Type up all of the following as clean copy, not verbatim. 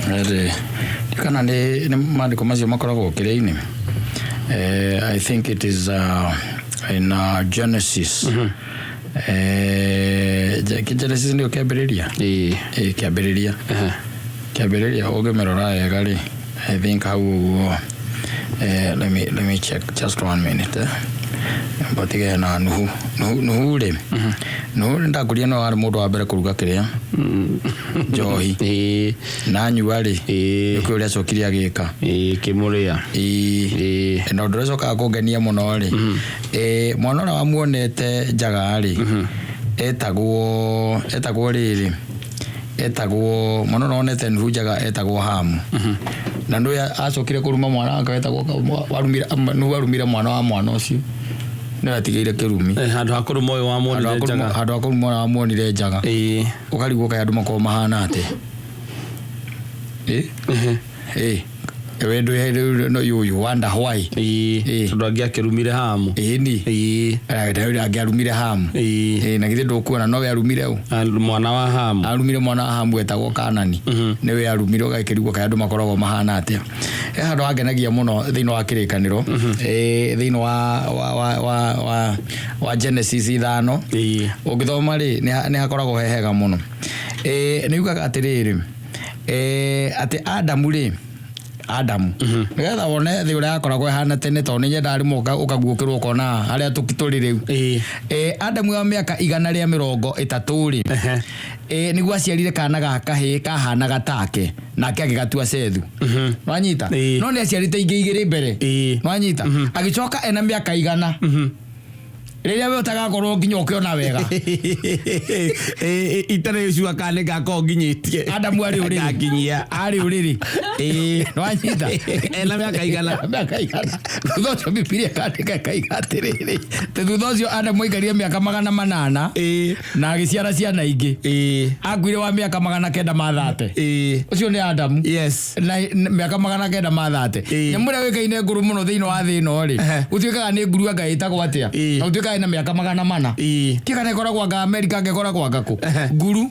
Rĩ, kana nĩ maandĩko macio makoragwo kĩrĩa-inĩ. I think it is in Genesis. Genesis nĩyo kĩambĩrĩria? Ĩĩ. Ĩĩ, kĩambĩrĩria. Kĩambĩrĩria ũngĩmĩrora wega rĩ, I think hau ũguo. Let me check just one minute. Mbatige na Nuhu. Nuhu rĩ, Nuhu nĩ ndakũria nĩwe warĩ mũndũ wa mbere kũruga kĩrĩa njohi. Na anyua rĩ, nĩkĩo ũrĩa acokire agĩka. Ĩĩ, kĩmũrĩa. Ĩĩ. Na ũndũ ũrĩa ũcokaga kũngenia mũno rĩ, mwana ũrĩa wamuonete njaga rĩ, etagwo rĩrĩ, etagwo mwana ũrĩa wonete Nuhu njaga etagwo Hamu. Na nĩwe acokire kũruma mwana wake wetagwo warumire, Nuhu arumire mwana wa mwana ũcio, nĩwe atigĩire kĩrumi. Handũ ha kũruma ũyũ wamuonire njaga. Handũ ha kũruma ũrĩa wamuonire njaga. Ũkarigwo kaĩ andũ makoragwo mahana atĩa. We ndũ no you wonder why. Tondũ angĩakĩrumire Hamu. Ĩni. Angĩarumire Hamu. Na githĩ ndũkuona nowe arumire ũ? Mwana wa Hamu. Arumire mwana wa Hamu wetagwo Kanani. Nĩwe arumire ũgakĩrigwo kaĩ andũ makoragwo mahana atĩa. He handũ hangenagia mũno thĩinĩ wa kĩrĩkanĩro. Thĩinĩ wa Genesis 5. Ũngĩthoma rĩ, nĩ hakoragwo he hega mũno. Nĩ yugaga atĩrĩrĩ, atĩ Adamu rĩ, Adamu nĩgetha wone thĩ ũrĩa yakoragwo ĩhana tene, tondũ nĩ nyendaga rĩmwe ũkaguũkĩrwo ũkona harĩa tũrĩ rĩu. Adamu wa mĩaka 130 rĩ, nĩguo aciarire kana ga kahĩĩ kahanaga take, nake agĩgatua Sethu. Nwanyita? No nĩ aciarĩte ingĩ igĩrĩ mbere. Nwanyita? Agĩcoka ena mĩaka 100 rĩrĩa we ũtagakorwo nginya ũkĩona wega. Itarĩ cua kana nĩ ngakorwo nginyĩtie. Adamu arĩ ũrĩrĩ. Ngakinyia. Arĩ ũrĩrĩ. Nwanyita? Ena mĩaka 100. Mĩaka 100. Thutha ũcio Bibilia ĩkandĩka ĩkaiga atĩrĩrĩ, atĩ thutha ũcio Adamu aikarire mĩaka 800 na agĩciara ciana ingĩ. Akuire wa mĩaka 930. Ũcio nĩ Adamu. Na mĩaka 930. Nyamũ ĩrĩa yũĩkaine ngũrũ mũno thĩinĩ wa thĩ ĩno rĩ, gũtuĩkaga nĩ nguru anga ĩtagwo atĩa? Na gũtuĩkaga ĩna mĩaka 400. Tiga kana ĩkoragwo anga Amerika anga ĩkoragwo anga kũ? Nguru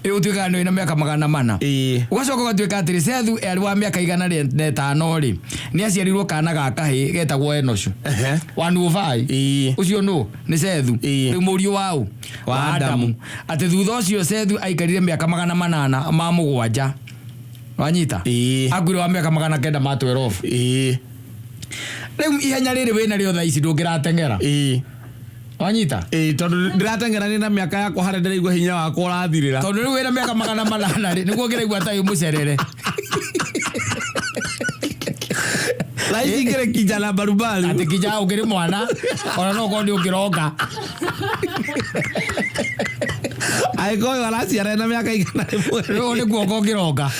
ĩyo ũtuĩkaga nĩ ĩna mĩaka 400. Ũgacoka ũgatuĩka atĩrĩ, Sethu arĩ wa mĩaka 105 rĩ, nĩ aciarirwo kana ga kahĩĩ getagwo Enoshu. One oh five. Ũcio nũ? Nĩ Sethu. Rĩu mũriũ wa ũ? Wa Adamu. Atĩ thutha ũcio Sethu aikarire mĩaka 807. Wanyita? Akuire wa mĩaka 912. Rĩu ihenya rĩrĩ wĩna rĩo thaa ici ndũngĩrateng'era. Wanyita? Ĩĩ, tondũ ndĩrateng'erania na mĩaka yakwa harĩa ndĩraigua hinya wakwa ũrathirĩra. Tondũ rĩu wĩna mĩaka 800 rĩ, nĩguo ũngĩraigua ta wĩ mũcerere. Thaa ici ngĩrĩ kijana barubaru. Atĩ kijana ũkĩrĩ mwana, ona no ũkorwo nĩ ũngĩronga. Angĩkorwo ũyũ araciara na mĩaka 100. Rĩu nĩ kuonga ũngĩronga.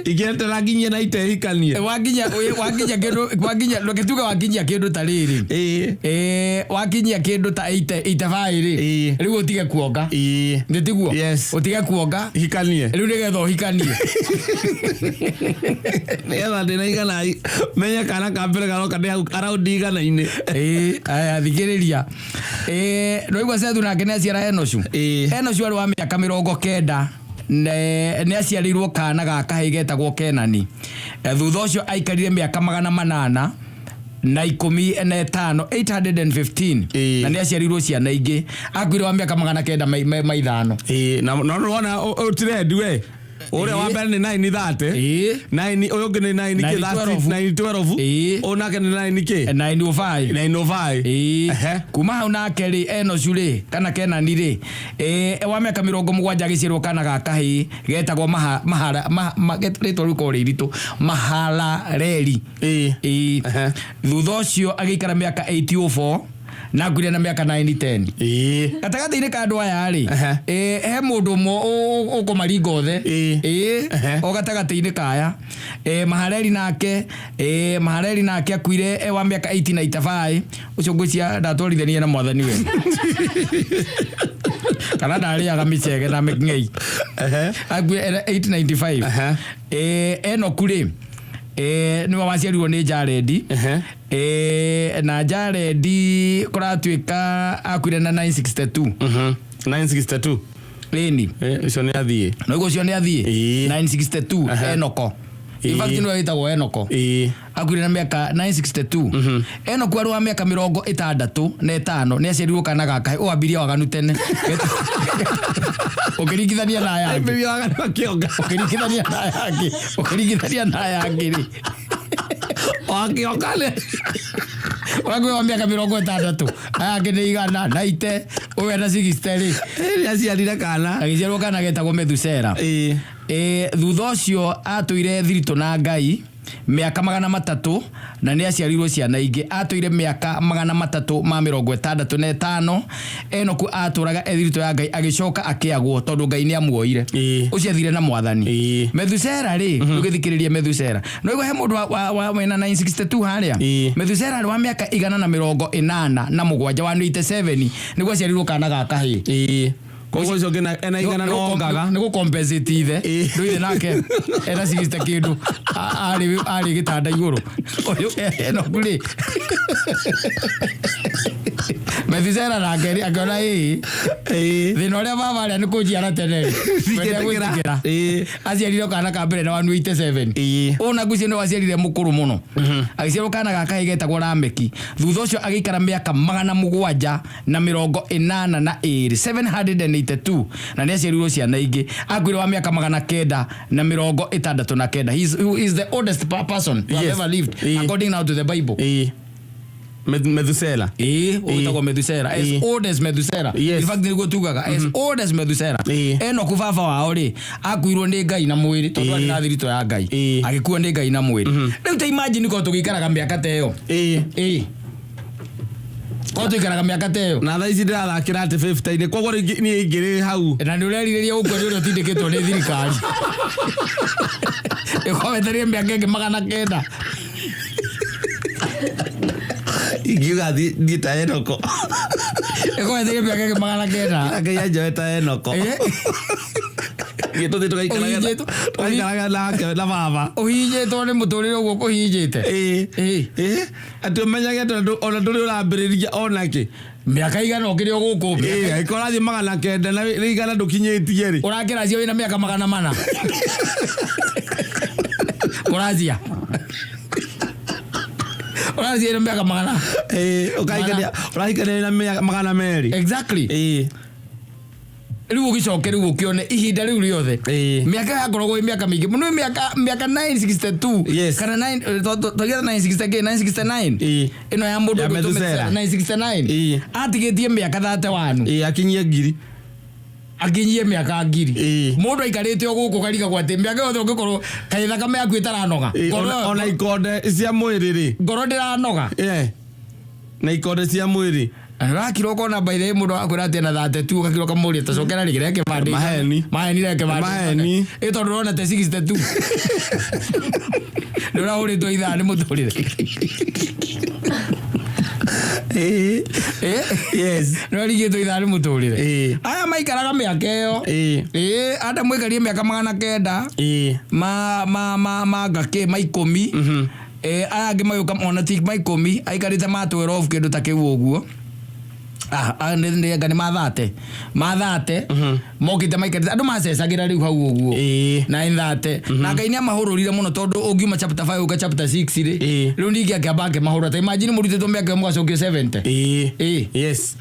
Ingĩetera nginyie na itehikanie. Wakinya wakinya kĩndũ wakinya reke tuge wakinyia kĩndũ ta rĩrĩ. Wakinyia kĩndũ ta 85 rĩ, rĩu ũtige kuonga. Nĩ tiguo? Yes. Ũtige kuonga. Hikanie. Rĩu nĩgetha ũhikanie. Nĩgetha ndĩna 100 menye kana ka mbere garoka ndĩ hau around 100-inĩ. Ĩĩ, aya thikĩrĩria. Nĩwaigua Sethu nake nĩ aciara Enoshu. Enoshu arĩ wa mĩaka 90 nĩ aciarĩirwo kana ga kahĩĩ getagwo Kenani. Thutha ũcio aikarire mĩaka 815, 815. Na nĩ aciarĩirwo ciana ingĩ. Akuire wa mĩaka 905. Ĩĩ, na no nĩwona ũtirendi we. Ũrĩa wa mbere nĩ 930. 9 ũyũ ũngĩ nĩ 9 kĩ? 912. 912. Ũyũ nake nĩ 9 kĩ? 905. 905. Kuma hau nake rĩ, Enoshu rĩ, kana Kenani rĩ, wa mĩaka 70 agĩciarwo kana ga kahĩĩ getagwo maha, mahara, maha, ma, rĩtwa rĩu korwo rĩ iritũ, Mahalaleli. Thutha ũcio agĩikara mĩaka 804 na akuire na mĩaka 910. Gatagatĩ-inĩ ka andũ aya rĩ, he mũndũ ũmwe ũkũmaringa othe. O gatagatĩ-inĩ kaya. Mahareri nake, Mahareri nake akuire wa mĩaka 895. Ũcio ngwĩciria ndatwarithanirie na mwathani we. Kana ndarĩaga mĩcege na mĩng'ei. Akuire 895. Enoku rĩ, nĩwe waciarirwo nĩ Jaredi. Na Jaredi kũratuĩka akuire na 962. 962. Ĩni. Ũcio nĩ athiĩ. Noguo ũcio nĩ athiĩ. 962. Enoko. In fact, nĩwe wĩtagwo Enoko. Akuire na mĩaka 962. Enoku arĩ wa mĩaka 65 nĩ aciarirwo kana gaka ũwambirie waganu tene ũkĩringithania na aya angĩ. Ambĩrĩria waganu akĩonga. Ũkĩringithania na aya angĩ, ũkĩringithania na aya angĩ rĩ, Wakĩonga nĩ. Ũrakuire wa mĩaka 60, aya angĩ nĩ igana na ite, ũyũ ena 60 rĩ. Nĩ aciarire kana. Agĩciarwo kana getagwo Methusera. Thutha ũcio atũire thiritũ na Ngai mĩaka 300 na nĩ aciarirwo ciana ingĩ. Atũire mĩaka 365. Enoku atũraga e thiritũ ya Ngai, agĩcoka akĩagwo tondũ Ngai nĩ amuoire. Ũcio athire na mwathani. Methusera rĩ, ũgĩthikĩrĩria Methusera no igua he mũndũ wa wena 962 harĩa. Methusera arĩ wa mĩaka 187, 187, nĩguo aciarirwo kana ga kahĩĩ. Koguo ũcio ũngĩ ena igana no ongaga. Nĩ gũ-compensate ithe. Ndũ ithe nake ena 60 kĩndũ, arĩ gĩtanda igũrũ. Ũyũ Enoku rĩ, Methusera nake rĩ, akĩona ĩĩ thĩna ũrĩa baba arĩa nĩ kũnjiara tene rĩ, Ndingĩtĩkĩra. gwĩtĩkĩra. Aciarire kana ka mbere na 187. Ũyũ na ngwĩciria nĩwe waciarire mũkũrũ mũno. Agĩciarwo kana ga kahĩĩ getagwo Lameki. Thutha ũcio agĩikara mĩaka 782, 782, na nĩ aciarirwo ciana ingĩ. Akuire wa mĩaka 969. He is the oldest person to have ever lived, according now to the Bible. Methusela. Ĩĩ, ũgĩtagwo Methusela, as old as Methusela. In fact, nĩguo tugaga as old as Methusela. Enoku baba wao rĩ, akuirwo nĩ Ngai na mwĩrĩ tondũ arĩ na thiritũ ya Ngai. Agĩkuo nĩ Ngai na mwĩrĩ. Rĩu ta imagine korwo tũgĩikaraga mĩaka ta ĩyo. Ĩĩ, korwo tũikaraga mĩaka ta ĩyo. Na thaa ici ndĩrathakĩra atĩ 50-inĩ, koguo rĩngĩ niĩ ingĩrĩ hau. Na nĩ ũrerirĩria gũkua nĩ ũrĩa ũtindĩkĩtwo nĩ thirikari ĩkoweterie mĩaka ĩngĩ 900. Ingiuga thiĩ ta Enoko. Ĩkoweterie mĩaka ĩngĩ 900. Ngai anjoe ta Enoko. Thiĩ tũthiĩ tũgaikarage tũgaikarage nake na baba. Ũhihinyĩtwo nĩ mũtũrĩre ũguo kũhihinyĩte. Ĩĩ. Atĩ ũmenyage atĩ ona ndũrĩ ũrambĩrĩria onakĩ. Mĩaka igana ũkĩrĩ o gũkũ. Ĩĩ, angĩkorwo ũrathiĩ 900 na nĩ igana ndũkinyĩtie rĩ. Ũrakĩracia wĩna mĩaka 400. Kũracia. Ũracia wĩna mĩaka magana. Ĩĩ, ũkahikania ũrahikania na 200. Exactly. Rĩu ũgĩcoke rĩu ũkĩone ihinda rĩu rĩothe. Mĩaka yakoragwo ĩ mĩaka mĩingĩ mũno, mĩaka 962. Kana 9 twaigĩra 960 kĩ 969. Ĩno ya mũndũ Ya ũgwĩtwo Methusela. Methusela, 969. Atigĩtie mĩaka 31. Ĩĩ, akinyie 1000. Akinyie mĩaka 1000. Mũndũ aikarĩte o gũkũ karigagwo atĩ mĩaka yothe ũngĩkorwo kaĩ thakame yaku ĩtaranoga. Ona ikonde cia mwĩrĩ rĩ. Ngoro ndĩranoga. Na ikonde cia mwĩrĩ. Ũrakira ũkona by the way mũndũ akwĩra atĩ ena 32, ũgakira ũkamũria ta cokera rĩngĩ reke foundation. Maheni. Maheni reke foundation. Maheni. Ĩ tondũ ũrona te 62. Nĩ ũrahũrĩtwo ithaa nĩ mũtũrĩre. Yes. Nĩ ũrarigĩtwo ithaa nĩ mũtũrĩre. Aya maikaraga mĩaka ĩyo. Ĩĩ, Adamu aikarire mĩaka 900. Ma ngakĩ ma 10. Aya angĩ magĩũka ona ti ma 10, aikarĩte ma 12 kĩndũ ta kĩu ũguo. Nĩ anga nĩ mathate. Mathate. Mokĩte maikarĩte andũ macecagĩra rĩu hau ũguo. 930. Na Ngai nĩ amahũrũrire mũno tondũ ũngiuma chapter 5 ũka chapter 6 rĩ. Rĩu ningĩ akĩamba akĩmahũra. Ta imagine mũrutĩtwo mĩaka ĩyo mũgacokio 70. Yes.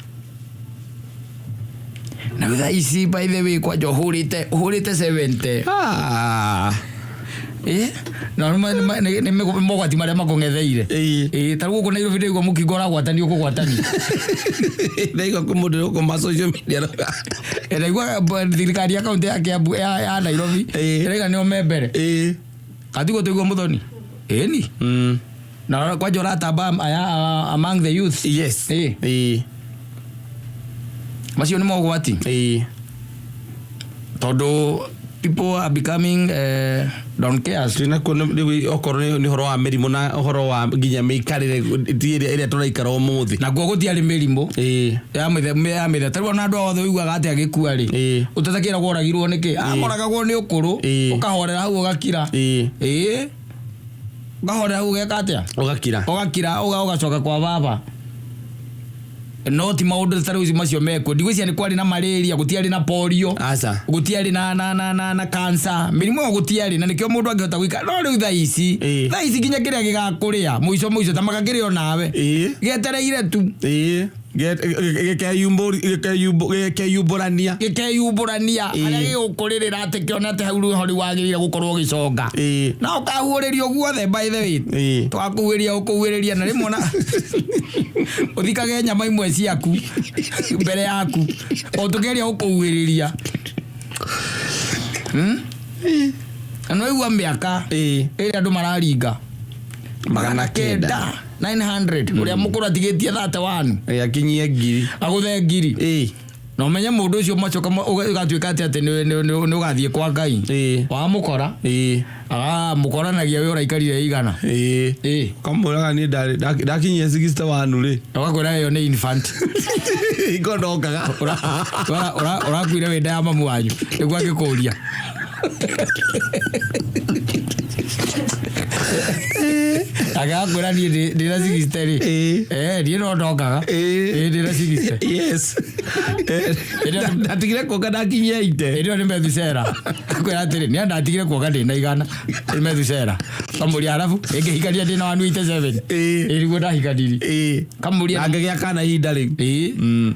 Na thaa ici by the way kwanja ũhũrĩte 70. Na nĩ mogwati marĩa makũng'etheire. Ta rĩu gũkũ Nairobi ndaigua mũkingo ũragwatanio kũgwatanio. Ndaigua kwĩ mũndũ ũrĩ ma social media. Ndaigua thirikari ya kaunti ya Kiambu ya Nairobi ĩrauga nĩo me mbere. Katiguo tũigua mũthoni. Ĩni. Na kwanja ũratamba aya among the youth. Yes. Macio nĩ mogwati. Tondũ people are becoming don't care. Twĩna kuo rĩu okorwo nĩ ũhoro wa mĩrimũ na ũhoro wa nginya mĩikarĩre ti ĩrĩa tũraikara ũmũthĩ. Nakuo gũtiarĩ mĩrimũ. Ya mĩthemba ya mĩthemba. Ta rĩu ona andũ othe ũiguaga atĩ agĩkua rĩ. Ũtatakĩragwo oragirwo nĩkĩ? Amoragagwo nĩ ũkũrũ. Ũkahorera hau ũgakira. Ũkahorera hau ũgeka atĩa? Ũgakira. Ũgakira, ũgacoka kwa baba. No ti maũndũ ta rĩu macio mekuo. Ndigwĩciria nĩ kwarĩ na malaria, gũtiarĩ na polio, Aca. Gũtiarĩ na cancer, mĩrimũ ĩyo gũtiarĩ, na nĩkĩo mũndũ angĩhota gũikara. No rĩu thaa ici, thaa ici nginya kĩrĩa gĩgakũrĩa mũico mũico ta magakĩrĩa onawe, gĩetereire tu. Ĩĩ. Gĩkeyumbũrania. Gĩkeyumbũrania harĩa gĩgũkũrĩrĩra atĩ kĩona atĩ hau rĩho rĩu wagĩrĩire gũkorwo ũgĩconga, na ũkahuhĩrĩrio guothe, by the way. Twakũhuhĩria, ũkũhuhĩrĩria, na rĩmwe ona ũthikage nyama imwe ciaku mbere yaku o tũkĩgeria gũkũhuhĩrĩria. Na nĩwaigua mĩaka ĩrĩa andũ mararinga? 900. 900. Ũrĩa mũkũrũ atigĩtie 31. Ĩĩ, akinyie 1000. Agũthe 1000. Na ũmenye mũndũ ũcio macoka ũgatuĩka atĩ nĩ ũgathiĩ kwa Ngai, wamũkora, mũkoranagia wĩ ũraikarire 100. Kamwĩraga niĩ ndakinyia 61 rĩ. Ũgakwĩra ĩyo nĩ infant. Hingo ndokaga. Ũrakuire wĩ nda ya mamu wanyu, nĩguo angĩkũria. Agĩgakwĩra niĩ ndĩna 60 rĩ. Niĩ no ndokaga. Ndĩna 60. Yes. Ndatigire kuonga ndakinyia 80. Ĩndĩ ĩyo nĩ Methusela. Akwĩra atĩrĩ, niĩ ndatigire kuonga ndĩna 100. Nĩ Methusela. Kamũria arabu ĩngĩhikania ndĩna 187. Ĩĩ, nĩguo ndahikanirie. Kamũria. Na ngĩgĩa kana ihinda rĩu. Ĩĩ,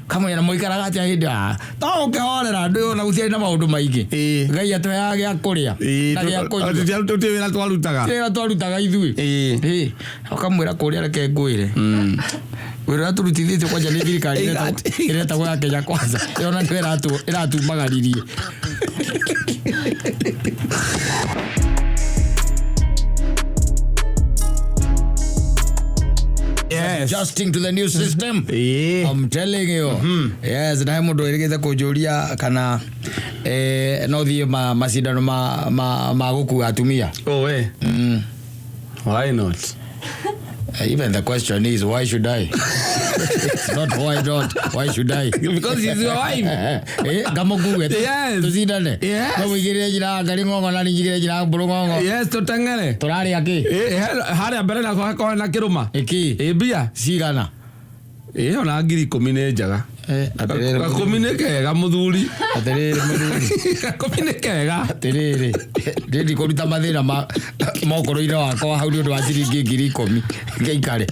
kamũria na mũikaraga atĩa hĩndĩ to ũkĩhorera andũ ona gũtiarĩ na maũndũ maingĩ. Ngai atũheaga gĩa kũrĩa na gĩa kũnyua. Tũtirĩ wĩra twarutaga. Wĩra twarutaga ithuĩ. Ĩĩ, ũkamwĩra kũrĩa reke ngwĩre wĩra ũrĩa tũrutithĩtio kwanja nĩ thirikari ĩretagwo ya Kenya Kwanza, ĩyo na nĩyo ĩratumagaririe. Adjusting to the new system. I'm telling you. Yes, na he mũndũ wĩrĩgĩte kũnjũria kana no thiĩ macindano ma gũkua atumia. Oh, we. Why not? Even the question is, why should I? It's not why not, why should I? Because she's your wife. Ngamũkue. Yes. Tũcindane. Yes. No mũigĩrĩre njĩra ya ngari ng'ong'o na niĩ njigĩrĩre njĩra ya mbũrũ ng'ong'o. Yes, tũteng'ere. Tũrarĩa kĩ? Harĩa mbere nako hakoragwo na kĩrũma. Ĩkĩ? Ĩ, mbia. Cigana? Ĩ, ona 10,000 nĩ njega. Atĩrĩrĩ. 10,000 nĩ kega mũthuri. Atĩrĩrĩ mũthuri. 10,000 nĩ kega. Atĩrĩrĩ, ndĩ ndikũruta mathĩna ma mokũrũ-inĩ wakwa hau nĩ ũndũ wa ciringi 10,000 ngĩikare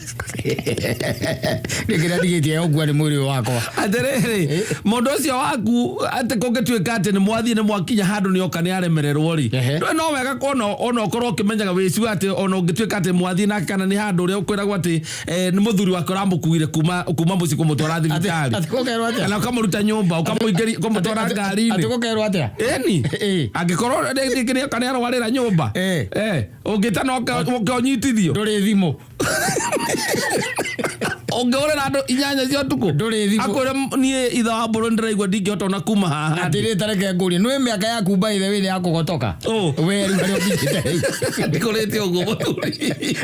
nĩ kĩrĩa ndigĩtie ũkua nĩ mwĩrĩ ũyũ wakwa. Atĩrĩrĩ, mũndũ ũcio waku atĩ kũngĩtuĩka atĩ nĩ mwathiĩ nĩ mwakinya handũ nĩ oka nĩ aremererwo rĩ, no wega ona ũkorwo ũkĩmenyaga wĩciu atĩ ona ũngĩtuĩka atĩ mwathiĩ nake kana nĩ handũ ũrĩa ũkwĩragwo atĩ nĩ mũthuri wake ũramũkuire kuma mũciĩ kũmũtwara thibitarĩ. Atĩ gũkerwo atĩa? Kana ũkamũruta nyũmba, ũkamũingĩria, ũkamũtwara ngari-inĩ. Atĩ gũkerwo atĩa? Ĩni. Angĩkorwo rĩngĩ nĩ oka nĩ arwarĩra nyũmba. Ũngĩta no ũke ũnyitithio. Ndũrĩ thimũ. Ũngĩhũrĩra andũ 8 cia ũtukũ. Ndũrĩ thimũ. Akwĩre niĩ ithe wa mbũrũ nĩndĩraigua ndingĩhota ona kuma haha. Atĩrĩ, ta reke ngũrie, nĩũĩ mĩaka yaku by the way nĩ ya kũgotoka? Ũ. We rĩu harĩa ũkinyĩte rĩu. Ndikũrĩte ũguo mũthuri.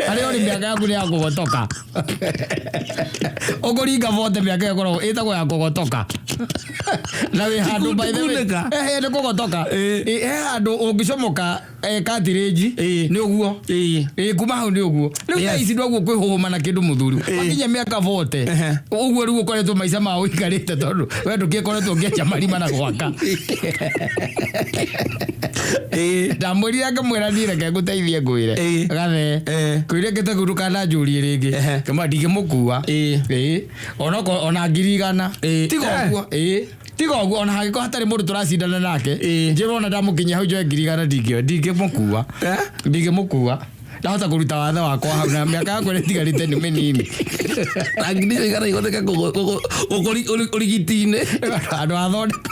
Harĩa ũrĩ mĩaka yaku nĩ ya kũgotoka. Ũkũringa bote mĩaka ĩyo ĩkoragwo ĩtagwo ya kũgotoka. Na wĩ handũ by the way. Tikunĩka. Nĩ kũgotoka. He handũ ũngĩcomoka cartilage, nĩ ũguo. Kuma hau nĩ ũguo. Rĩu thaa ici ndwaguo kwĩhũhũma na kĩndũ mũthuri. Wakinya mĩaka 40. Ũguo rĩu ũkoretwo maica ma ũikarĩte tondũ we ndũgĩkoretwo ũngĩenja marima na gwaka. Ndamwĩrire ngĩmwĩra niĩ reke ngũteithie ngwĩre. Gathe. Kwĩre ngĩte kũu ndũkananjũrie rĩngĩ. Ngĩmwĩra ndingĩmũkua. Ona 100,000. Tiga ũguo. Tiga ũguo, ona hangĩkorwo hatarĩ mũndũ tũracindana nake. Njĩrwo ona ndamũkinyia hau njoe 100,000 ndingĩmũkua. Ndingĩmũkua. Ndahota kũruta wathe wakwa hau na mĩaka yakwa ĩrĩa ĩtigarĩte nĩ mĩnini. Na 100,000 ihũthĩke ũrigiti-inĩ. Andũ a thondeka.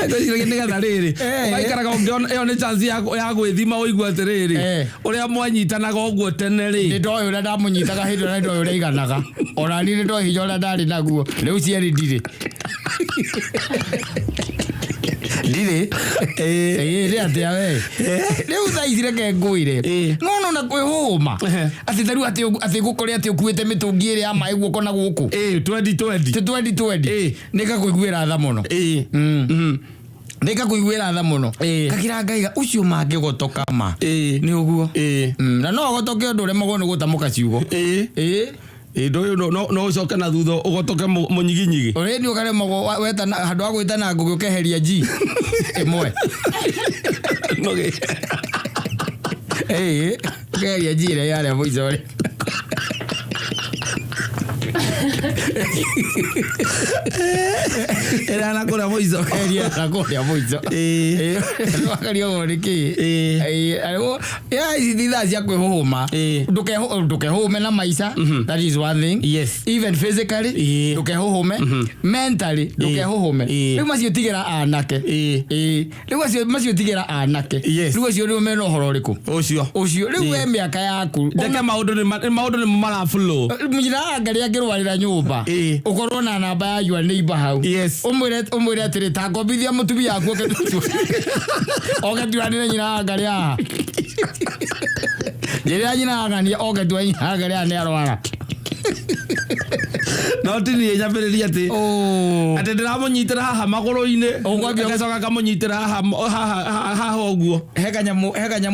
Ngwĩciria nĩgetha rĩrĩ, ũgaikaraga ũngĩona ĩyo nĩ chance ya gwĩthima ũigue atĩrĩrĩ, ũrĩa mwanyitanaga ũguo tene rĩ. Nĩ ndoĩ ũrĩa ndamũnyitaga hĩndĩ ĩyo na nĩ ndoĩ ũrĩa aiganaga. Ona niĩ nĩ ndoĩ hinya ũrĩa ndarĩ naguo. Rĩu cierĩ ndirĩ. Ndirĩ. Nĩ atĩa we? Rĩu thaa ici reke ngwĩre. No no na kwĩhũma. Atĩ ta rĩu atĩ ngũkore atĩ ũkuĩte mĩtũngi ĩrĩ ya maĩ guoko na gũkũ. Twenty twenty. Ti twenty twenty. Nĩ ngakũiguĩra tha mũno. Nĩ ngakũiguĩra tha mũno. Ngakira ngaiga ũcio mangĩgotoka ma. Nĩ ũguo. Na no ũgotoke ũndũ ũremagwo nĩ gũtamũka ciugo. Ĩ, ndũyũ no ũcoke na thutha ũgotoke mũnyiginyigi. Ũrĩni ũkaremagwo wetana handũ ha gwĩtana ngũgĩ ũkeheria G ĩmwe. Nũgĩ. Ĩĩ, ũkeheria G ĩrĩa yarĩa mũico rĩ. Ĩrĩa na kũrĩa mũico. Ũkeheria na kũrĩa mũico. Ĩĩ. Ĩĩ, wakaria ũguo nĩ kĩĩ? Ĩĩ. Ĩĩ, arĩwo, ya ici ti thaa cia kwĩhũhũma. Ĩĩ. Ndũkehũhũme na maica. That is one thing. Yes. Even physically, Ĩĩ. ndũkehũhũme. Mentally, ndũkehũhũme. Ĩĩ. Rĩu macio tigĩra anake. Ĩĩ. Ĩĩ. Rĩu macio tigĩra anake. Yes. Rĩu acio nĩo mena ũhoro ũrĩkũ? Ũcio. Ũcio. Rĩu we mĩaka yaku. Ndeke maũndũ nĩ maũndũ nĩ maraflow. Nyina angarĩ angĩrwarĩra nyũmba. Ĩĩ. Ũkorwo na namba ya your neighbor hau. Yes. Ũmwĩre atĩrĩ, ta ngombithia mũtumia waku oke oke tuanĩre nyina angarĩ haha. Njĩrĩra nyina angania oke tua nyina angarĩ haha nĩ arwara. No ti niĩ nyambĩrĩrie atĩ Oh. atĩ ndĩramũnyitĩra haha magũrũ-inĩ. Ũkwambia- Ngacoka ngamũnyitĩra haha haha haha ũguo. He kanyamũ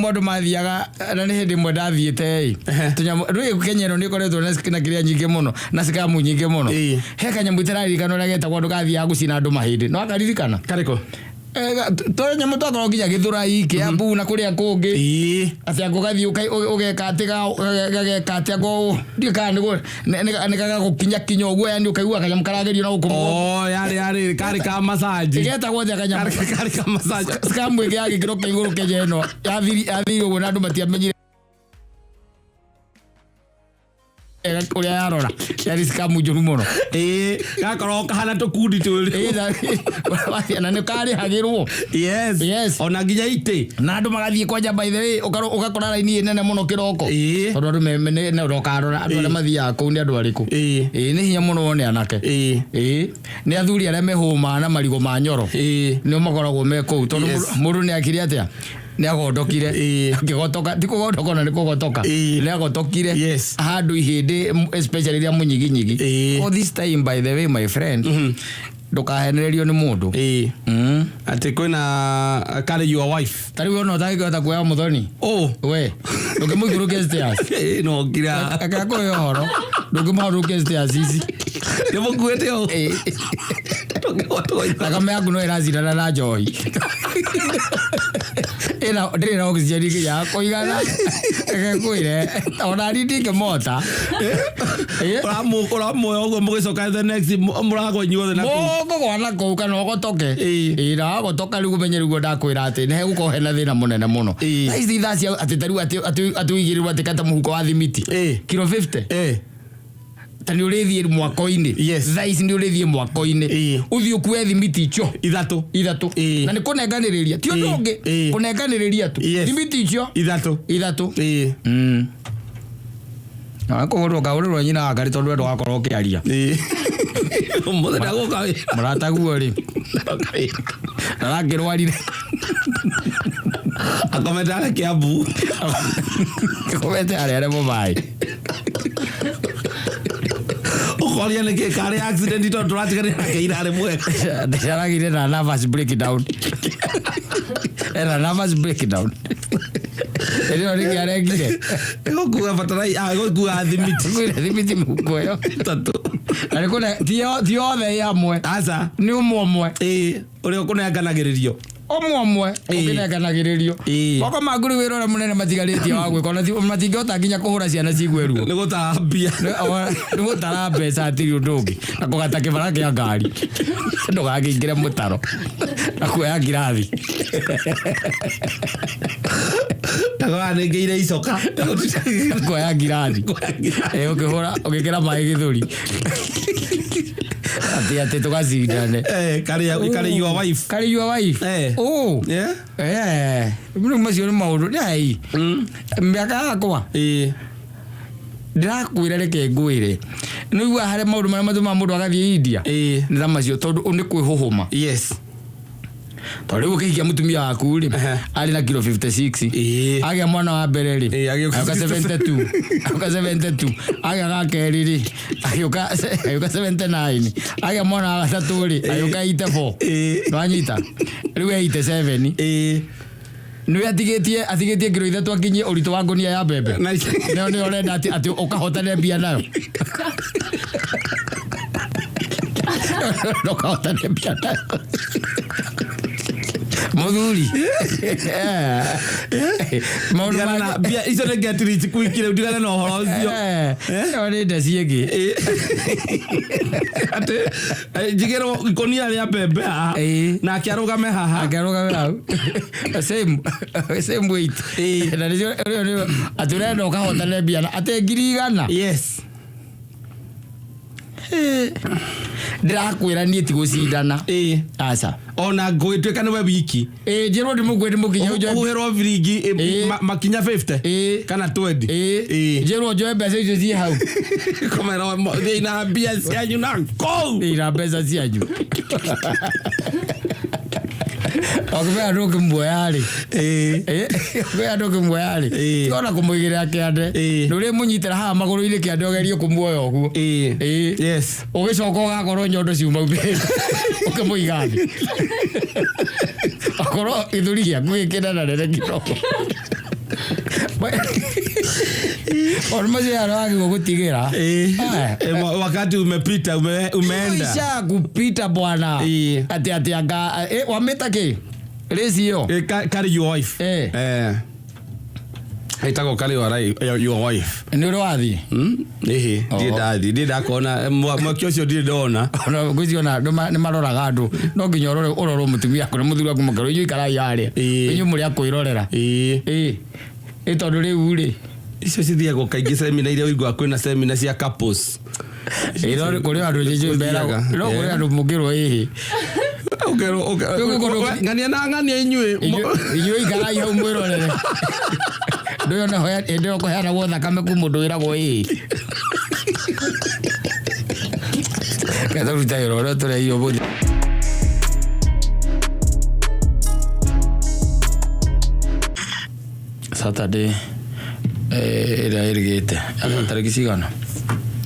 andũ mathiaga na nĩ hĩndĩ ĩmwe ndathiĩte ĩ. Tũnyamũ rĩu Kenya ĩno nĩ ĩkoretwo na kĩrĩa nyingĩ mũno na scam nyingĩ mũno. Ĩĩ. He kanyamũ itararirikana ũrĩa getagwo andũ gathiaga gũcina andũ mahĩndĩ. No akaririkana? Karĩkũ? Tũnyamũ twakorwo nginya Gĩthũrai, Kĩambu na kũrĩa kũngĩ. Ĩĩ. Atĩ anga ũgathiĩ ũgeka atĩ gageka atĩ anga ndiũĩ kana nĩ gagagũkinya kinya ũguo yani ũkaigua kanyamũ karagerio na gũkũ mũgongo. Oh, yarĩ karĩ ka massage. Getagwo atĩa kanyamũ? Karĩ ka massage. Scam ĩngĩ ya gĩkĩro kĩa igũrũ Kenya ĩno yathirire ũguo na andũ matiamenyire ũrĩa yarora. Yarĩ scam njũru mũno. Ĩĩ, gakorwo kahana tũkundi twĩrĩ. Ĩĩ, na nĩ karĩhagĩrwo. Yes. Yes. Ona nginya itĩ. Na andũ magathiĩ kwanja by the way ũgakora raini ĩ nene mũno kĩroko. Ĩĩ. Tondũ andũ nĩ ũrokarora andũ arĩa mathiaga kũu nĩ andũ arĩkũ. Ĩĩ. Ĩĩ, nĩ hinya mũno wone anake. Ĩĩ. Ĩĩ, nĩ athuri arĩa mehũmaga na marigũ ma nyoro. Ĩĩ. Nĩo makoragwo me kũu tondũ Yes. mũndũ nĩ akire atĩa? Nĩ agondokire. Ĩĩ. Akĩgotoka, ti kũgondoka ona nĩ kũgotoka. Ĩĩ. Nĩ agotokire. Yes. Handũ ihĩndĩ especially rĩa mũnyiginyigi. Ĩĩ. Oh, this time by the way my friend. Ndũkahenererio nĩ mũndũ. Ĩĩ. Atĩ kwĩna carry your wife. Ta rĩu ona ũtangĩhota kuoya mũthoni. Oh. We, ndũngĩmũikũrũkia stairs. Ĩĩ, no ngira. Reke akũhe ũhoro. Ndũngĩmũharũkia stairs ici. Nĩ mũkuĩte ũũ. Ĩĩ. Ndũngĩhota gũikara. Thakame yaku no ĩracindana na njohi. Ĩna ndĩrĩ na oxygen ya kũigana. Reke ngwĩre, ona niĩ ndingĩmota. Ĩĩ. Ũramuoya ũguo mũgĩcoka the next mũragwa inyuothe na kũu. Mũkũgwa na kũu kana ũgotoke. Ĩĩ. Ĩĩ, na wagotoka rĩu ũmenye rĩu ndakwĩra atĩ nĩ hegũkorwo hena thĩna mũnene mũno. Ĩĩ. Thaa ici thaa cia atĩ ta rĩu atĩ ũigĩrĩrwo atĩ kata mũhuko wa thimiti. Ĩĩ. Kiro 50. Ĩĩ. Ta nĩ ũrĩthiĩ mwako-inĩ. Yes. Thaa ici nĩ ũrĩthiĩ mwako-inĩ. Ĩĩ. Ũthiĩ ũkue thimiti icio. Ithatũ. Ithatũ. Ĩĩ. Na nĩ kũnenganĩrĩria. Ti ũndũ Ĩĩ. ũngĩ. Ĩĩ. Kũnenganĩrĩria tu. Yes. Thimiti icio. Ithatũ. Ithatũ. Ĩĩ. Na kũhũrwo kahũrĩrwo nyina wa Ngarĩ tondũ we ndũgakorwo ũkĩaria. Ĩĩ. Ũmũthĩ ndagũka wĩra. Mũrataguo rĩ. Arakĩrwarire. Akomete harĩa Kĩambu. Akomete harĩa arĩ mũmaĩ. Ũkoria nĩkĩ karĩ accident tondũ tũratiganire nake ira arĩ mwega. Aragĩire na nervous breakdown. Ena nervous breakdown. Ĩno nĩkĩ arekire? Gũkua batarai, gũkua thimiti. Kuire thimiti mũhuko ĩyo. Ithatũ. Na nĩ kũne ti othe ĩ hamwe. Aca. Nĩ ũmwe ũmwe. Ĩĩ, ũrĩa ũkũnenganagĩrĩrio. Ũmwe ũmwe ũkĩnenganagĩrĩrio. Ĩĩ. Moko maku rĩu wĩra ũrĩa mũnene matigarĩtie wa gwĩka ona matingĩhota nginya kũhũra ciana ciigue ruo. Nĩ gũtara mbia. Nĩ gũtara mbeca hatirĩ ũndũ ũngĩ. Na kũgata kĩbara kĩa ngari. Ndũgakĩingĩre mũtaro. Na kuoya ngirathi. Ndagora nĩngĩire icoka. Kuoya ngirathi. Ĩĩ, ũkĩhũra ũgĩkĩra maĩ gĩthũri. Atĩ atĩ tũgacindane. Karĩ your wife. Karĩ your wife. Eh. Oh. Yeah. Eh. Rĩu macio nĩ maũndũ. Nĩ mĩaka yakwa. Ĩĩ. Ndĩrakwĩra reke ngwĩre. Nĩ ũiguaga harĩa maũndũ marĩa matũmaga mũndũ agathiĩ India? Ĩĩ. Nĩ ta macio tondũ nĩ kwĩhũhũma. Yes. Tondũ rĩu ũkĩhikia mũtumia waku rĩ, Ehe. arĩ na kiro 56. Ĩĩ. Agĩa mwana wa mbere rĩ, Ĩĩ, agĩũka agĩũka 72. Agĩũka 72. Agĩa ga kerĩ rĩ, agĩũka 79. Agĩa mwana wa gatatũ rĩ, agĩũka 84. Ĩĩ. Nĩwanyita? Rĩu e 87. Ĩĩ. Nĩwe atigĩtie ngiro 3 akinyie ũritũ wa ngũnia ya mbembe. Na Nĩyo nĩyo ũrenda atĩ ũkahotane mbia nayo. Ũkahotane mbia nayo. Mũthuri. Maũndũ Ndigana na mbia icio nĩ get rich quick rĩu ndigane na ũhoro ũcio. Ĩyo nĩ ndeci ĩngĩ. Atĩ njigĩrwo ikũnia rĩa mbembe haha nake arũgame haha. Akĩarũgame hau. Same weight. Na nĩcio nĩyo atĩ ũrenda ũkahotane mbia na atĩ 100,000. Yes. Ndĩrakwĩra niĩ ti gũcindana. Aca. Ona ngũgĩtuĩka nĩwe wiki. Njĩrwo ndĩmũkue ndĩmũkinye njoe. Ũhuhĩrwo biringi makinya 50 kana 20. Njĩrwo njoe mbeca icio ciĩ hau. Komera thiĩ na mbia cianyu na kũu. Thiĩ na mbeca cianyu. Ũkĩmenya ndũngĩmuoya rĩ. Ũkĩmenya ndũngĩmuoya rĩ. Tiga ona kũmũigĩrĩra kĩande. Nĩ ũrĩmũnyitĩra haha magũrũ-inĩ kĩande ũgerie kũmuoya ũguo. Yes. Ũgĩcoka ũgakorwo nyondo ciuma umĩte. Ũkĩmũiga thĩ. Akorwo gĩthũri gĩaku gĩkĩnenanene kidogo. Maũndũ macio yaro wagĩrĩirwo gũtigĩra. Wakati umepita umeenda. Isha kupita bwana. Ati anga wamĩta kĩ? Race ĩyo. Carry your wife. Ĩtagwo carry your wife. Nĩ ũrĩ wathiĩ? Ĩhĩ, ndirĩ ndathiĩ, ndirĩ ndakona mwaki ũcio ndirĩ ndona. Ona ngwĩciria ona andũ nĩ maroraga andũ. No nginya ũrorwo mũtumia waku na mũthuri waku mũkerwo inyuĩ ikarai harĩa. Inyuĩ mũrĩ a kwĩrorera. Tondũ rĩu rĩ. Icio cithiagwo kaingĩ semina iria ũiguaga kwĩna semina cia couples. No kũrĩ andũ njĩjĩ Gũthiaga. No kũrĩ andũ mũngĩrwo ĩhĩ. Ũkerwo, ng'ania na ng'ania inyuĩ. Inyuĩ ikarai hau mwĩrorere. Ndũyũ ona hĩndĩ ĩyo kũheanagwo thakame kwĩ mũndũ wĩragwo ĩĩ. Reke tũrute wĩra ũrĩa tũreheirwo ũmũthĩ. Saturday ĩrĩa ĩrĩgĩte. Tarĩki cigana?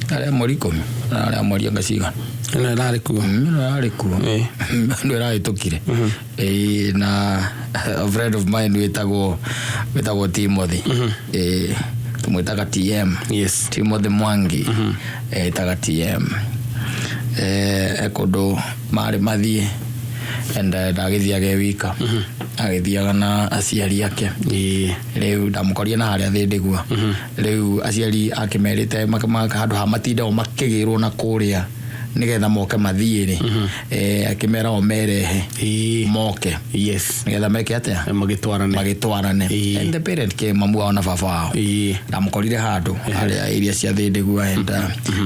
Arĩa mweri 10. Arĩa mweri anga cigana? Ĩno ĩrarĩ kuo. Ĩno ĩrarĩ kuo. Ĩno ĩrahĩtũkire. Na a friend of mine wĩtagwo Timothy. Tũmwĩtaga TM. Yes. Timothy Mwangi. Ĩtaga TM. Kũndũ marĩ mathiĩ. And ndagĩthiaga e wika. Agĩthiaga na aciari ake. Rĩu ndamũkorire na harĩa Thĩndĩgua. Rĩu aciari ake merĩte handũ ha matinde o makĩgĩrwo na kũrĩa nĩgetha moke mathiĩ rĩ. Akĩmera o merehe. Moke. Yes. Nĩgetha meke atĩa? Magĩtwarane. Magĩtwarane. And the parent came mamu wao na baba wao. Ndamũkorire handũ harĩa area cia Thĩndĩgua and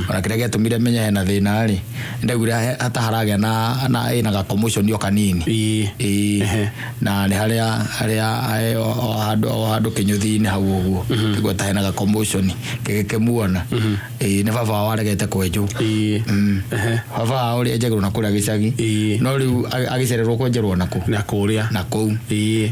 ona kĩrĩa gĩatũmire menye hena thĩna rĩ, ndaiguire hata haragĩa na ĩna ga commotion o kanini. Na nĩ harĩa o handũ kĩnyũthi-inĩ hau ũguo. Nĩguo ta hena ga commotion gĩgĩkĩmuona. Nĩ baba wao aregete kwenjwo. Baba wao ũrĩa enjagĩrwo na kũrĩa gĩcagi. No rĩu agĩcererwo kwenjerwo na kũ? Na kũrĩa. Na kũu.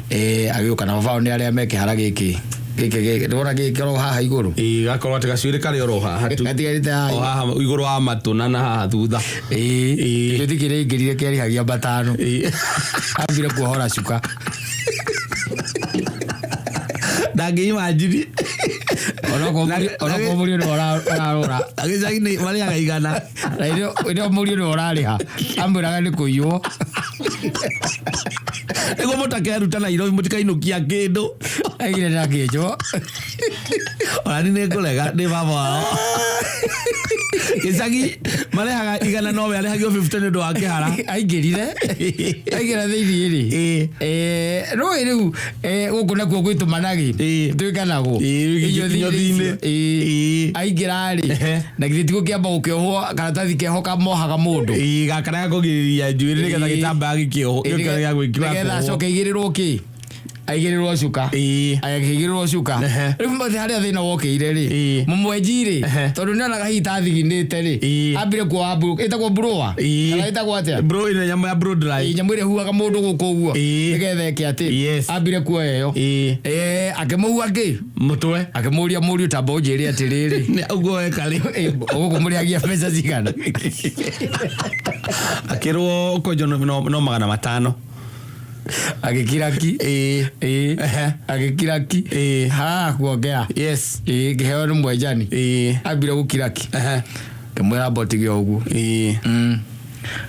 Agĩũka na baba wao nĩ arĩa me kĩhara gĩkĩ. Gĩkĩ gĩkĩ, ndĩrona gĩkĩ oro haha igũrũ. Gakorwo atĩ gacuĩrĩ karĩ oro haha tu. Gatigarĩte haha. O haha igũrũ wa matũ na haha thutha. Gĩthĩ kĩrĩa aingĩrire kĩarĩhagia matano. Ambire kuohora cuka. Ndangĩimagine. Onokorwo mũriũ nĩwe ũrarora. Gĩcagi nĩ marĩhaga 100. Na ĩrĩa mũriũ nĩwe ũrarĩha. Amwĩraga nĩ kũiywo. Nĩguo mũtakeruta Nairobi mũtikainũkia kĩndũ. Aigire ndakĩnjwo. Ona niĩ nĩngũrega nĩ baba wao. Gĩcagi marĩhaga 100 nowe arĩhagio 50 nĩ ũndũ wa kĩhara. Aingĩrire. Aingĩra thĩiniĩ rĩ. Rũĩ rĩu, gũkũ nakuo gwĩtũmanagĩ. Twĩkanagwo. Inyuthi-inĩ. Aingĩra rĩ. Na githĩ ti gũkĩamba gũkĩohwo karatathi keho kamohaga mũndũ. Gaka nĩ gakũgirĩrĩria njuĩrĩ nĩgetha gĩtambaya gĩkĩohwo, gĩũke gĩa gwĩkĩra Nĩgetha kuohwo. acoke aigĩrĩrwo kĩ? Aigĩrĩrwo cuka. Akĩigĩrĩrwo cuka. Rĩu mothe harĩa thĩna wokĩire rĩ. Mũmwenji rĩ, tondũ nĩonaga hihi ta thiginĩte rĩ. Ambire kuoha ĩtagwo blower. Kana ĩtagwo atĩa? Blower ĩno nyamũ ya blow dry. Nyamũ ĩrĩa ĩhuhaga mũndũ gũkũ ũguo. Nĩgetha ĩke atĩ. Ambire kuoya ĩyo. Akĩmũhuha kĩ? Mũtwe. Akĩmũria mũriũ ta mba ũnjĩre atĩrĩrĩ. Nĩ ũguo weka rĩ. Gũkũ mũrĩhagia mbeca cigana? Akĩrwo kwenjwo no 500. Agĩkira ki. Ĩĩ. Ĩĩ. Ehe. Agĩkira ki. Ĩĩ. Haha kuongea. Yes. Ĩĩ, ngĩheo nĩ mwenjani. Ĩĩ. Ambire gũkira ki. Ehe. Ngĩmwĩra mbotige ũguo. Ĩĩ.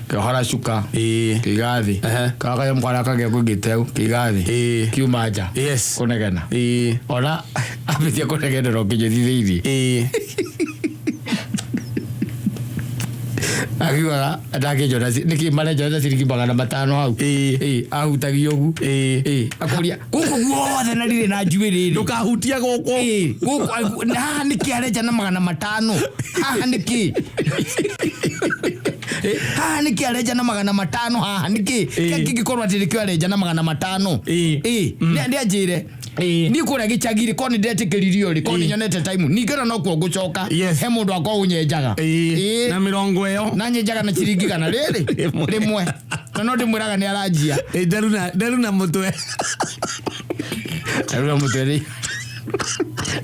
Ngĩohora cuka. Ĩĩ. Kĩiga thĩ. Ehe. Kagaya mwana kagĩa kũngĩteu. Kĩiga thĩ. Ĩĩ. Kiuma nja. Yes. Kũnegena. Ĩĩ. Ona ambĩtie kũnegenera ũkĩnyũthi thĩiniĩ. Ĩĩ. Akiugaga ndakĩnjona nĩkĩ marenjona ciringi 500 hau. Ĩĩ. Ĩĩ, ahutagia ũguo. Ĩĩ. Ĩĩ, akũria gũkũ guothe na ndirĩ na njuĩrĩ rĩ. Ndũkahutie gũkũ. Ĩĩ, gũkũ na haha nĩkĩ arenja na 500? Haha nĩkĩ? Ĩ, haha nĩkĩ arenja na 500 haha nĩkĩ? Ĩĩ. Kĩa kĩngĩkorwo atĩ nĩkĩo arenja na 500? Ĩĩ. Ĩĩ, nĩ anjĩre. Ĩĩ. Niĩ kũrĩa gĩcagi-rĩ, korwo nĩ ndetĩkĩririo rĩ, korwo Ĩĩ. nĩ nyonete time, ningĩ ona nokuo ngũcoka. Yes. He mũndũ wakwa ũnyenjaga. Ĩĩ. Ĩĩ. Na mĩrongo ĩyo. Na nyenjaga na ciringi igana rĩrĩ Rĩmwe. rĩmwe. Na no ndĩmwĩraga nĩ aranjia. Ĩĩ, nderu na mũtwe. Nderu na mũtwe nĩ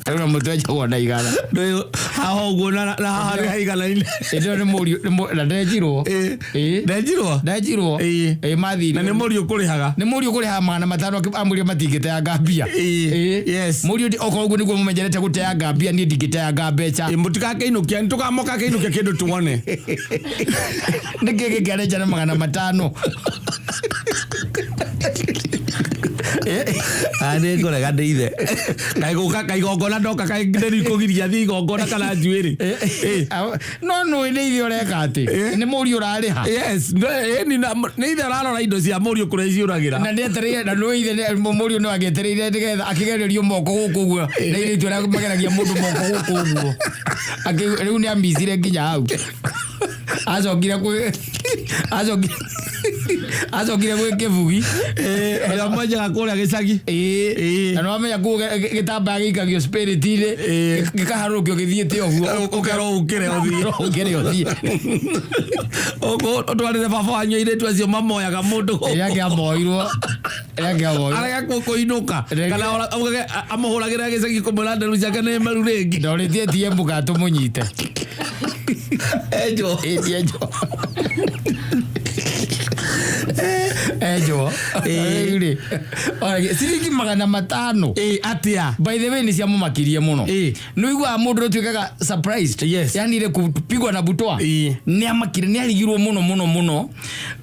nderu na mũtwe njagwo na igana. Ndũĩ haha ũguo na na haha nĩ haiganaine. Ĩndĩ ĩyo nĩ mũriũ na ndenjirwo. Ĩĩ. Ĩĩ. Ndenjirwo? Ndenjirwo. Ĩĩ. Ĩĩ, mathire. Na nĩ mũriũ kũrĩhaga. Nĩ mũriũ kũrĩhaga 500 amũria matingĩteanga mbia. Ĩĩ. Ĩĩ. Yes. Mũriũ okorwo ũguo nĩguo mũmenyerete gũteanga mbia, niĩ ndingĩteanga mbeca. Ĩĩ, mũtigakĩinũkia, nĩtũkamoka kĩinũkia kĩndũ tuone. Nĩkĩ gĩkĩarenja na 500? Nĩ ngũrega ndĩ ithe. Kaĩ gũka kaĩ igongona ndoka kaĩ ndĩri kũgiria thiĩ igongona kana njuĩrĩ. Ĩĩ. No nũĩ nĩ ithe ũreka atĩ. Ĩĩ. Nĩ mũriũ ũrarĩha. Yes, ĩni nĩ ithe ũrarora indo cia mũriũ kũrĩa ciũragĩra. Na nĩetereire, na nũĩ ithe mũriũ nĩ agĩetereire nĩgetha akĩgererio moko gũkũ ũguo. Na airĩtu arĩa mageragia mũndũ moko gũkũ ũguo. Rĩu nĩ amicire nginya hau. Acokire kwĩ acokire gwĩ kĩbugi. Ĩĩ, ũrĩa mwenjaga kũrĩa gĩcagi. Ĩĩ. Ĩĩ. Na nĩwamenya kũu gĩtambaya gĩikagio spirit-inĩ, Ĩĩ. gĩkaharũrũkio gĩthiĩte ũguo. Ũkerwo ũkĩre ũthiĩ. Ũkerwo ũkĩre ũthiĩ. Ũtwarĩre baba wanyu airĩtu acio mamoyaga mũndũ gũkũ. Ĩrĩa angĩamoirwo. Ĩrĩa angĩamoirwo. Arega kũinũka. Rĩngĩ- Kana augage amũhũragĩre gĩcagi kũmwĩra nderu ciake nĩ meru rĩngĩ. Ndorĩtie ATM kana tũmũnyite. Enjwo. Ĩĩ, enjwo. Enjwo. Ĩĩ. Rĩu rĩ, ona ciringi 500. Ĩĩ, atĩa? By the way, nĩ ciamũmakirie mũno. Ĩĩ. Nĩ ũiguaga mũndũ ũtuĩkaga surprised. Yes. Yani ile kupigwa na butwa. Ĩĩ. Nĩ amakire, nĩ arigirwo mũno mũno mũno.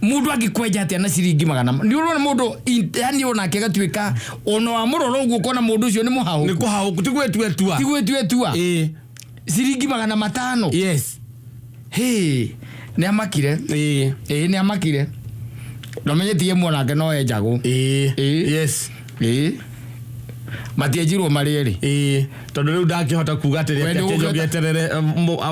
Mũndũ angĩkwenja atĩa na ciringi magana nĩ ũrona mũndũ yani onake agatuĩka ona wamũrora ũguo ũkona mũndũ ũcio nĩ mũhaũku. Nĩ kũhaũku, ti gwĩtuetua. Ti gwĩtuetua. Ĩĩ. Ciringi 500. Yes. Hĩ, nĩ amakire. Ĩĩ. Ĩĩ, nĩ amakire. Ndamenye tie mwanake no enjagwo. Ĩĩ. Ĩĩ. Yes. Ĩĩ. Matienjirwo marĩ erĩ. Ĩĩ. Tondũ rĩu ndangĩhota kuga atĩ We reke nĩ njoke ũgũkĩhota- eterere,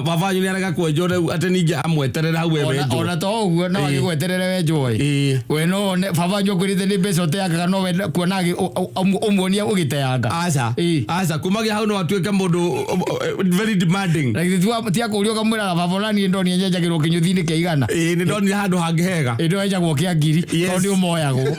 baba wanyu nĩarega kwenjwo rĩu atĩ ningĩ amweterere hau we wenjwo. Ona to ũguo no Ĩĩ. agĩgweterere wenjwo ĩ. Ĩĩ. We no one baba wanyu akwĩrĩte nĩ mbeca ũteangaga no we kuona ũmuonia ũgĩteanga. Aca. Ĩĩ. Aca, kumagia hau no atuĩke mũndũ very demanding. Na githĩ ti akũria ũkamwĩraga baba ona niĩ ndonire nyenjagĩrwo kĩnyũthi-inĩ kĩa igana. Ĩĩ, nĩ ndonire handũ hangĩ hega. Ĩĩ, ndwenjagwo kĩa ngiri Yes. tondũ nĩ ũmoyagwo.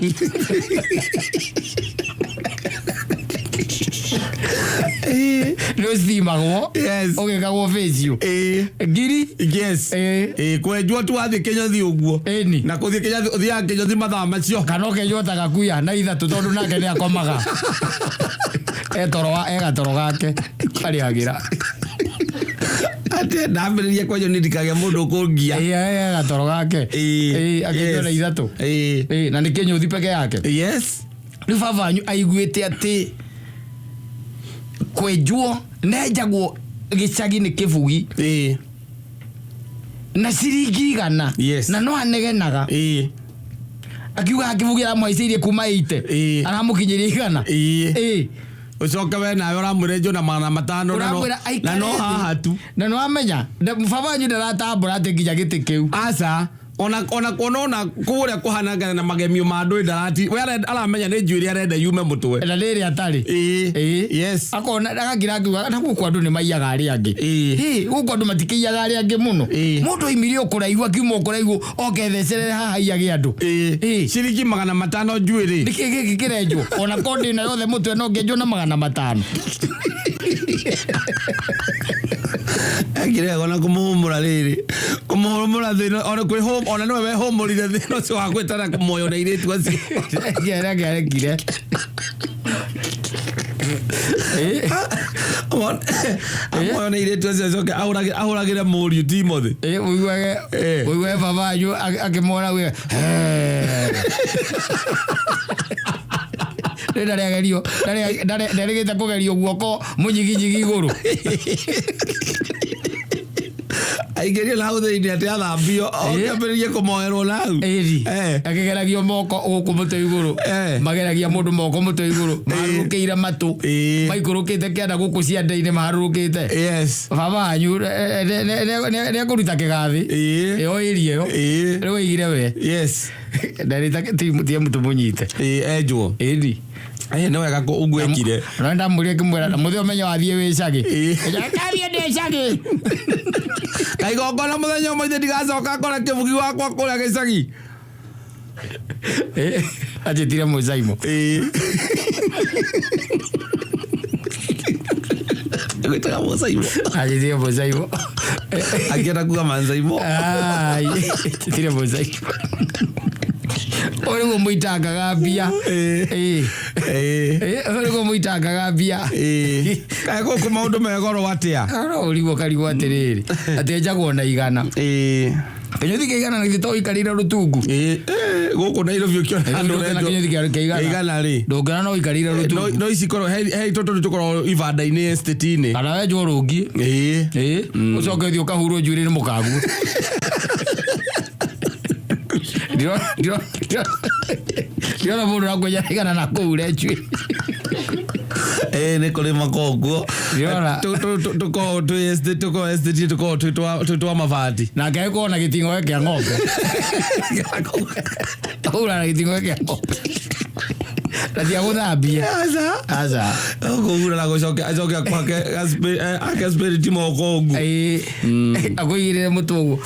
Nĩ ũcithimagwo. Yes. Ũgĩkagwo facial. Ĩĩ. Ngiri. Yes. Ĩĩ. Ĩĩ, kwenjwo tu wathiĩ kĩnyũthi ũguo. Ĩni. Na kũthiĩ kĩnyũthi, ũthiaga kĩnyũthi mathaa macio. Kana ũkenjwo ta gakuya na ithatũ tondũ nake nĩ akomaga. Etoro wa, egatoro gake arĩhagĩra. Atĩ ndambĩrĩria kwenjwo nĩ ndikagĩa mũndũ ũkũngia. Ĩĩ, egatoro gake. Ĩĩ. Ĩĩ, akĩenjwo na Yes. ithatũ. Ĩĩ. Ĩĩ, na nĩ kĩnyũthi peke yake. Yes. Rĩu baba wanyu aiguĩte atĩ kwenjwo nenjagwo gĩcagi nĩ kĩbugi. Ĩĩ. Na ciringi igana. Yes. Na no anegenaga. Ĩĩ. Akiuga kĩbugi aramũhaicĩirie kuma 80. Ĩĩ. Aramũkinyĩria igana. Ĩĩ. Ĩĩ. Ũcoke we nawe ũramwĩra enjwo na 500 Ũramwĩra na no aikare thĩ. haha tu. Na nĩ wamenya, baba wanyu ndaratambũra atĩ nginya gĩtĩ kĩu. Aca. Ona ona kuona ona kũrĩa kũhanangana na magemio ma andũ ndarati. We aramenya nĩ njuĩrĩ arenda yume mũtwe. Na rĩrĩ atarĩ. Ĩĩ. Ĩĩ. Yes. Akona agakira akiuga na gũkũ andũ nĩ maiyaga arĩa angĩ. Ĩĩ. Hĩ, gũkũ andũ matikĩiyaga arĩa angĩ mũno. Ĩĩ. Mũndũ oimire o kũraihu akiuma o kũraihu oke thecerere haha aiyage andũ. Ĩĩ. Ĩĩ. Ciringi 500 njuĩrĩ. Nĩkĩ gĩkĩ kĩrenjwo? Ona korwo ndĩna yothe mũtwe no ngĩenjwo na 500. Ekire wega ona kũmũhũmũra rĩrĩ kũmũhũmũra thĩna ona kwĩhũm ona nĩwe wehũmũrire thĩna ũcio wa gwĩtana kũmoyo na airĩtu acio. Kĩrĩa kĩarekire. Amoyo na airĩtu acio acoke ahũragĩre mũriũ Timothy. Ũiguage ũiguage baba wanyu akĩmwona uge rĩ ndarĩagerio ndarĩgĩte kũgerio guoko mũnyiginyigi igũrũ. Aingĩrio na hau thĩinĩ atĩ athambio akĩambĩrĩrie kũmoerwo na hau. Ĩri akĩgeragio moko gũkũ mũtwe igũrũ. Mageragia mũndũ moko mũtwe igũrũ maharũrũkĩire matũ maikũrũkĩte kĩanda gũkũ ciande-inĩ maharũrũkĩte. Baba wanyu nĩekũruta kĩgathĩ ĩyo ĩri ĩyo rĩu aigire we. Ndarĩta tie tũmũnyite. Enjwo. Ĩni. Nĩ wega ũguo ekire. No ndamũria ngĩmwĩra mũthĩ ũmenye wathiĩ wĩ icagi. Ndathiĩ ndĩ icagi. Kaigongona mũthenya ũmwe ithe ndigacoka ngore kĩbugi wakwa kũrĩa gĩcagi. Anjĩtire mũcaimo. Gwĩtaga mũcaimo. Anjĩtire mũcaimo. Akĩenda kuga mancaimo. Ai, anjĩtire mũcaimo. Ũyũ nĩguo mũitangaga mbia. Ũyũ nĩguo mũitangaga mbia. Kaĩ gũkũ maũndũ me goro atĩa? No ũrigwo karigwo atĩrĩrĩ atĩ njagwo na igana. Kĩnyũthi kĩa igana na githĩ to ũikarĩire rũtungu. Gũkũ Nairobi ũkĩona andũ Ndũngĩona kĩnyũthi kĩa igana. Igana rĩ. Ndũngĩona no ũikarĩire rũtungu. No ici korwo he tũtũ tũkorwo ibanda-inĩ estate-inĩ. Kana wenjwo rũngi. Ũcoke ũthiĩ ũkahurwo njuĩrĩ nĩ mũkaguo. Ndĩrona mũndũ ũrakwenja igana na kũhure njuĩrĩ. Nĩ kũrĩ makoguo. Ndĩrona. Tũkoragwo twĩ estate tũkoragwo estate tũkoragwo twĩ twa mabati. Nake agĩkorwo na gĩting'oe kĩa ng'ombe. Ahura na gĩting'oe kĩa ng'ombe. Na ti agũthambie. Aca. Aca. Kũhura na gũcoke acoke akwake ake spirit moko ũguo. Akũigĩrĩre mũtwe ũguo.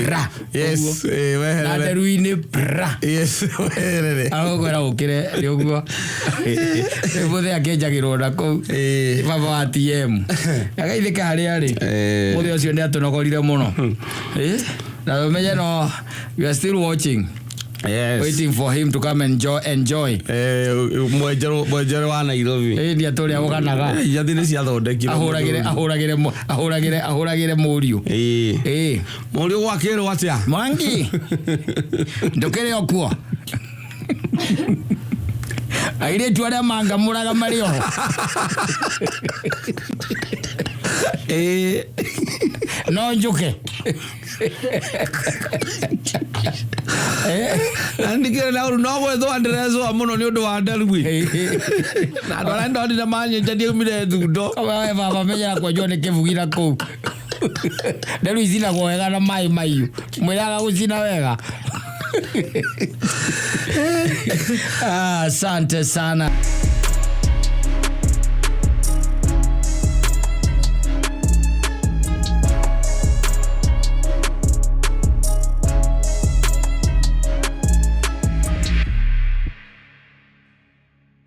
Ra. Yes, Ũguo. Na weherere. nderu-inĩ ra. Yes, weherere. Agũkwĩra ũkĩre nĩ ũguo. Mũthee akĩenjagĩrwo na kũu. Baba wa TM. Agaithĩka harĩa arĩ. Mũthee ũcio nĩ atũnogorire mũno. Na ũmenye no we are still watching. Yes. Waiting for him to come and enjoy. Mwenjerũ wa Nairobi. Nĩ atũrĩa ũganaga. Ijathi nĩ ciathondekirwo. Ahũragĩre mũriũ. Mũriũ gwakĩrwo atĩa? Mwangi. Ndũkĩrĩ o kuo. Airĩtu arĩa mangamũraga marĩ oho. No njũke. Na ndikĩrĩ na ũru no gwĩthũa ndĩrethũa mũno nĩ ũndũ wa nderu. Na andũ arĩa ndonire manyenja ndiaumire thundo. We baba menyera kwenjwo nĩ kĩbugi na kũu. Nderu icinagwo wega na maĩ mahiũ. Mwĩraga gũcina wega. Asante sana.